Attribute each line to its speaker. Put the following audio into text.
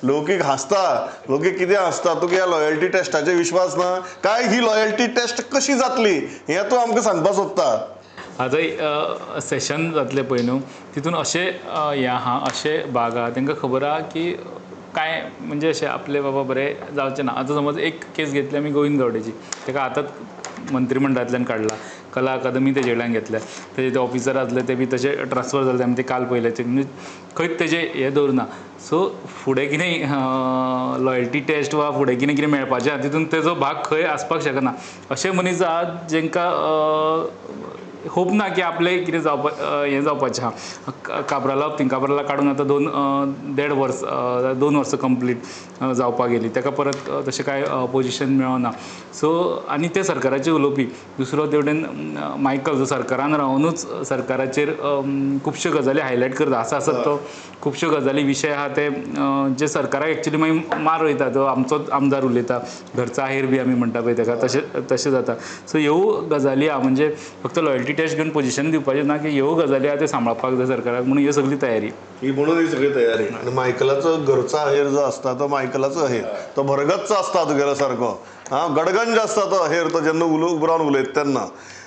Speaker 1: लौकीक हांसता, लौकीक कितें हांसता? तुका ह्या लॉयल्टी टेस्टाचेर विश्वास ना काय? ही लॉयल्टी टेस्ट कशी जातली हें तूं आमकां सांगपाक सोदता?
Speaker 2: आतां सेशन जातलें पळय न्हू, तितून अशें हें आहा, अशे भाग आहा, तांकां खबर आहा की कांय म्हणजे अशें आपलें बाबा बरें जावचें ना. आतां समज एक केस घेतली आमी गोविंद गावडेची, ताका आतांच मंत्रीमंडळांतल्यान काडला, कला अकादमी तेजे कडल्यान घेतल्या, तेजे ते ऑफिसर आसले ते बी तशे ट्रान्सफर जाले, आमी ते काल पळयले, म्हणजे खंयच तेजें हें दवरुना. सो फुडें कितें लॉयल्टी टेस्ट वा फुडें कितें कितें मेळपाचें आहा, तितून तेजो भाग खंय आसपाक शकना. अशे मनीस आहात जेंकां होप ना की आपलें कितें जावपा हें जावपाचें आहा. काब्राला बाबतींत काब्राला काडून आतां दोन देड वर्स, 2 वर्सां कंप्लीट जावपाक गेली, ताका परत तशें कांय पोजिशन मेळना. सो आनी ते सरकाराचेर उलोवपी. दुसरो तेवटेन मायकल, जो सरकारान रावनूच सरकाराचेर खुबश्यो गजाली हायलायट करता, आसा आसत तो खुबश्यो गजाली विशय आहा ते जे सरकाराक एक्चुली मागीर मार वयता, तो आमचोच आमदार उलयता, घरचा आहेर बी आमी म्हणटा पळय ताका, तशें तशें जाता. सो ह्यो गजाली आहा, म्हणजे फक्त लॉयल्टी टेस्ट घेवन पोजिशन दिवपाचें ना की ह्यो गजाली आहा त्यो सांबाळपाक जाय सरकाराक, म्हणून ह्यो सगळी तयारी.
Speaker 1: ही म्हणून ही सगळी तयारी. आनी मायकलाचो घरचो अहेर जो आसता तो मायकलाचो अहेर, तो भरगच्च आसता तुगेलो सारको, आं, गडगंज आसता तो अहेर, तो जेन्ना उलो उबरावन उलयता तेन्ना.